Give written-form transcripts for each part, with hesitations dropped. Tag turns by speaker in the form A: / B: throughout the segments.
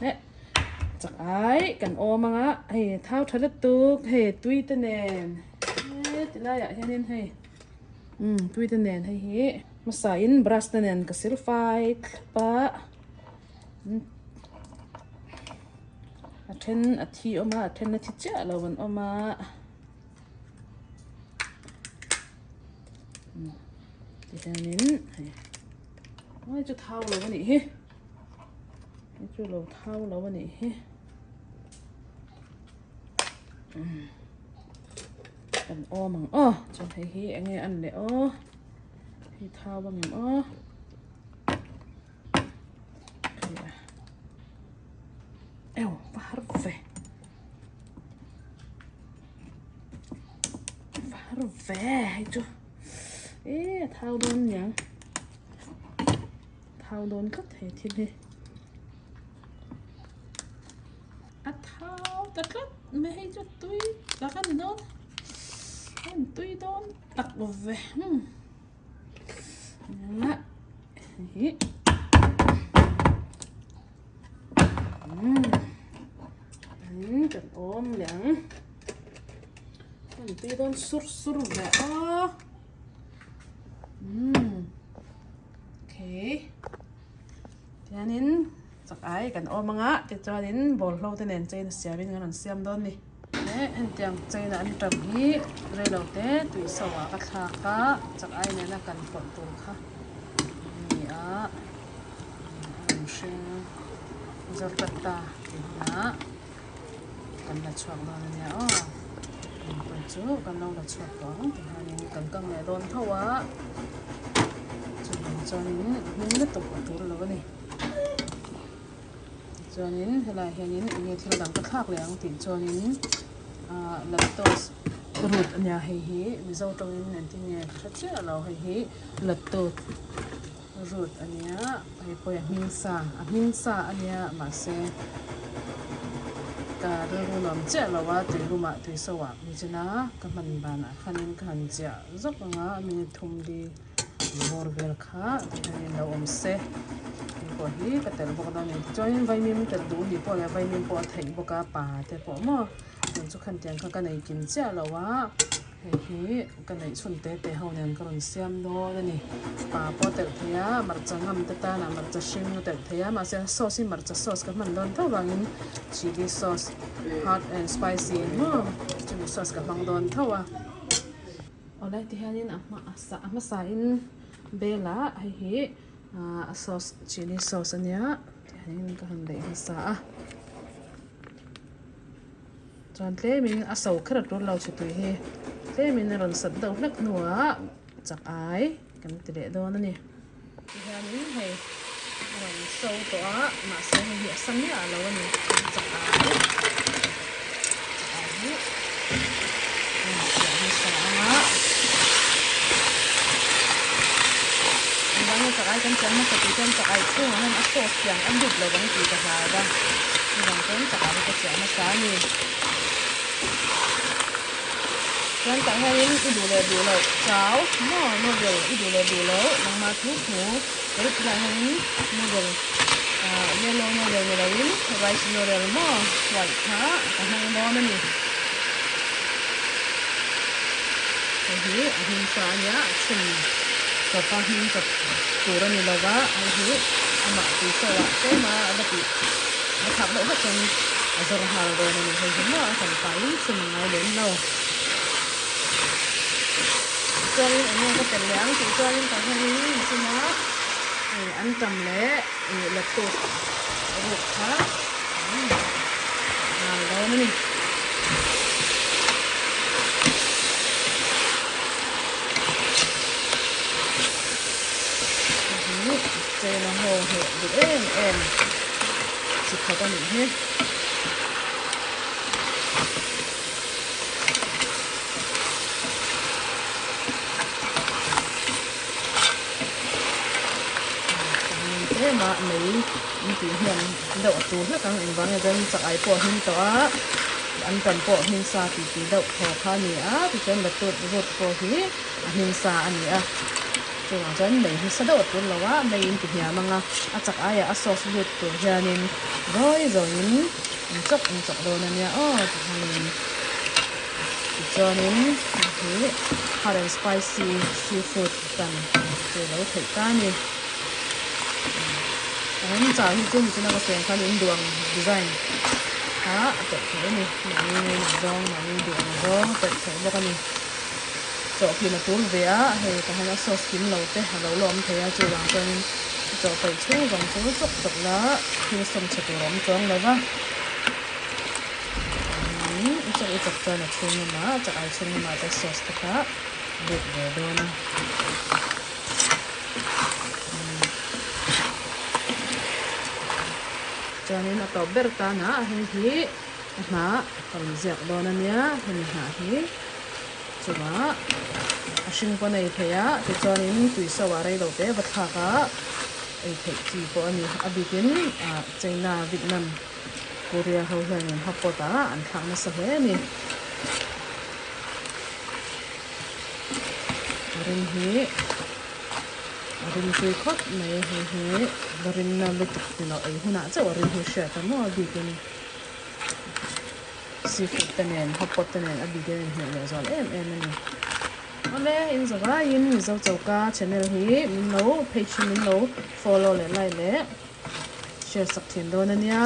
A: Le chak ai kan awm anga hei thau tha lutuk hei tui te nen he ti laiah hianin hei umm tui te nen hei hi hmasa in brush te nen ka sil fai thlap a a then a thi awm a a then a thi chiah lo an awm a. Tihianin hei hei chu thau lo a nih hi hei chu lo thau lo a nih hi kan awm ang aw chuan hei hi eng nge an leh aw hei thau ang em aw eo va har ve. Var ve hei chu e a thau dawn niang thau dawn tlat hei thil hi a thau ta tlat mai hei chu tui tak a ni dawn a ni tui dawn tak ve hmm hei hi. Kan awm leh ang kan tui dawn sur sur ve a okay tihianin chak ai kan awm anga tichuanin bawlhlo te nen chain a siamin kan rawn siam dawn a ni leh hetiang chain a an tam hi reilo te tui so ah ka thlak a chak ai nena kan pawlh tur kha a ni a. An hring Zorkata tih hunah kan la chhuak dawn a nia aw engpawh chu kan lo la chhuak tawh ang tihianin kan kang leh dawn tho a chuvang chuanin hming lutuk a tur lo a ni tichuanin helaiah hianin eng nge thil dang ka thlak leh ang tih chuanin ah lettuce root a nia hei hi mizo tawngin engtin nge ka hre chiah lo hei hi lettuce. Root a nia hei pawh hi a hming sa a hming sa a nia mahse ka rilru nuam chiah lo a tui lumah tui so ah ni chin a ka hman banah khanin ka han chiah zawk ang a minute thum li bawr vel kha tihianin lo awm se hei pawh hi ka telh bawk dawn a ni tichuanin vaimim telh duh ni pawh leh vaimim pawh a theih bawk a pa te pawh maw tun chu khan tiang kha ka nei kim chiah lo a. Hei hi ka neih chhun te te ho nen ka rawn siam dawn a ni. Pa pawh a telh thei a, hmarcha ngam te tanah hmarcha hring a telh thei a, mahse sauce hi hmarcha sauce ka hman dawn tho vangin chilli sauce hot and spicy maw chumi sauce ka hmang dawn tho a. Awle tihianin a hma a hmasain bel ah hei hi a sauce chilli sauce a nia tihianin ka han daih hmasa a. Chuan tlemin a so kher a tul lo chhe tui hi tlemin a rawn sat deuh hlek hnuah chak ai kan ti leh dawn a ni. Tihianin hei a rawn so tawh a mahse hei hi a sa miah lo a ni chak ai chak ai hi a rawn siam hmasa ang a engvangin chak ai kan siam hmasa tih chuan chak ai chhungah hian a sauce tiang a lut lo ang tih ka hlau a. Chuvang chuan chak ah hi ka chiah hmasa a ni. Chuan tah hianin i duh leh duh loh chau maw noodle i duh leh duh loh nangmah thu thu kei tunah hianin noodle ah yellow noodle ni loin rice noodle maw white kha ka hmang dawn a ni. Hei hi a hming sa a nia chhun chawpa hming chawp tur a ni lo va hei hi amah tui so ah tlem a a va tih a thlak deuh hlek chuan a zawr nghal dawn a ni hei hi maw a hran pahin chhun a ngai lem lo chuanin eng nge ka telh leh ang tih chuanin tah hianin nichina ih an tam leh ih lettuce ruk kha nghal dawn a ni. Hei hi chena ho heh duh em em chi khat a nih hi. Tlema mei an tih hian deuh a tur hlek ang engvang nge chuan chak ai pawh a hming tawh a an tam pawh hming sa tih tih deuh thaw kha a ni a tichuan latut rut pawh hi a hming sa a ni a. Chuvang chuan mei hi sa deuh a tul lo a, mei in ti hniam ang a, a chak aiah a sauce lut tur hianin zawi zawiin in chawk in chawk dawn a nia aw tihianin tichuanin hei hi hot and spicy seafood kan chu lo theih ta a ni. An char hi chu michina ka sawi ang khan in duh ang design kha a telh theih a ni mahni ngainat zawng mahni duh ang zawng a telh theih bawk a ni. Chawhkim a tul ve a hei tah hian a sauce kim lo te a lo la awm thei a chuvang chuanin chaw peih chhung zawng chu chawk chawk la thil sawm chhe tur a awm chuang lo va i chawk i chawk chuan a chhung lamah chak ai chhung lamah te sauce te kha a lut ve dawn a. Chuanin a tawp ber tanah hei hi a hnah ka rawn ziak dawn a nia hemi hnah hi chungah a hring pawn a ei theih a tichuanin tui so ah rei lo te va thlak a ei theih chi pawh a ni a bikin ah China Vietnam Korea ho hianin hotpot ah an thlak nasa hle a ni. A rim hi a rim tui khawp mai hei hi va rimna lutuk ni loh ei hunah chauh a rim hi hriat a maw a bikin seafood te nen hotpot te nen a bikin a inhmeh leh zual em em a ni. Awle in zavaiin Mizo Choka channel hi min lo page hi min lo follow leh like leh share sak thin dawn a nia.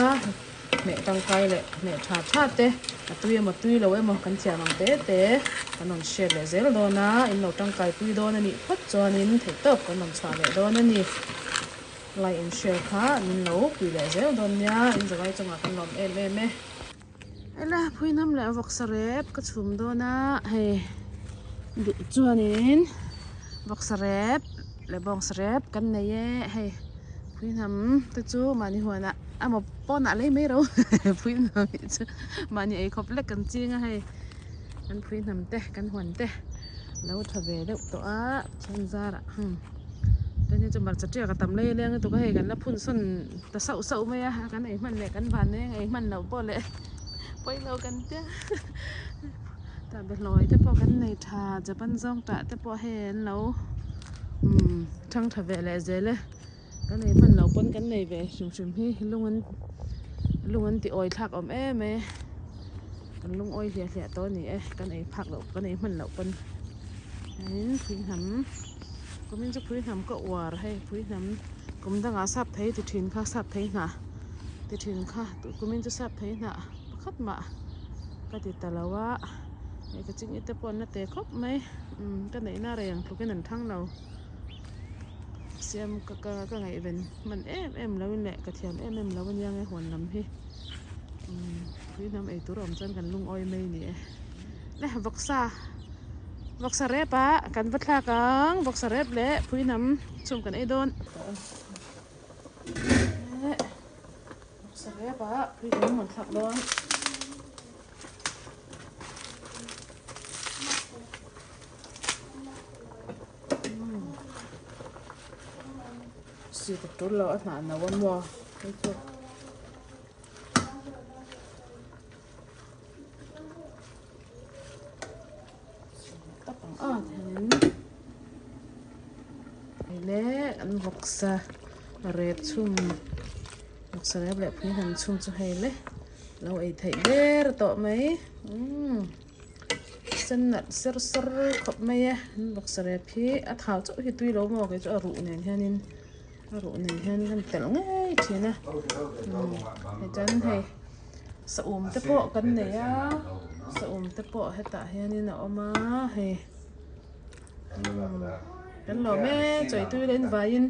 A: Hmeh tangkai leh hmeh tha tha te a tui emaw tui lo emaw kan thiam ang te te kan rawn share leh zel dawn a, in lo tangkai pui dawn a nih phawt chuanin theihtawp kan rawn chhuah leh dawn a ni. Like and share kha min lo pui leh zel dawn nia, in zavai chungah kan lawm em em e. Ela phuihnam leh vawksa rep ka chhum dawn a, hei duh chuanin vawksa rep leh bawngsa rep kan nei e, hei phuihnam te chu mahni huanah emaw pawnah lei mai ro phuihnam hi chu mahni eikhawp lek kan ching a hei kan phuihnam te kan huan te lo tha ve deuh tawh a Pathian zarah heng chuan hei chu hmarcha tiak a tam lai a leng lutuk a hei kan la phun sawn ta sauh sauh mai a kan ei hman leh kan van eng ei hman loh pawh leh pawi lo kan tia tah behlawi te pawh kan nei tha japan zawng tah te pawh hei an lo umm thang tha ve leh zel e kan ei hman loh pawn kan nei ve hrim hrim hi lung an lung an ti awi thlak awm em mai kan lungawi hliah hliah tawh a ni e kan ei phak loh kan ei hman loh pawn tin phui hnam kumin chu phui hnam ka uar hei phui hnam kum dangah sap thei ti thin kha sap thei hnah ti thin kha kumin chu sap thei hnah pakhat mah ka ti ta lo a hei ka chingit te pawh an la te khawp mai umm ka neihna rei ang tlukin an thang lo. Siam ka ka ka ngaihven hman em em lo in leh ka thiam em em lo ania nge huan lam hi umm pui hnam ei tur a awm chuan kan lungawi mai a ni e le vawksa vawksa rep ah kan va thlak ang vawksa rep leh pui hnam chhum kan ei dawn vawksa rep ah pui hnam an thlak dawn. Sik a tul lo a hnah no a maw hei chu tap ang a hianin hei le an vawksa rep chhum vawksa rep leh pui han chhum chu hei le lo ei theih ber tawh mai umm. Sen nalh ser ser khawp mai e an vawksa rep hi a thau chauh hi tui lo maw kei chu a ruh nen hianin a ruh nen hian kan telh ngei thin a umm hei chuan hei saum te pawh kan nei a saum te pawh hetah hianin a awm a hei umm kan lawm e chawi tui leh in vaiin.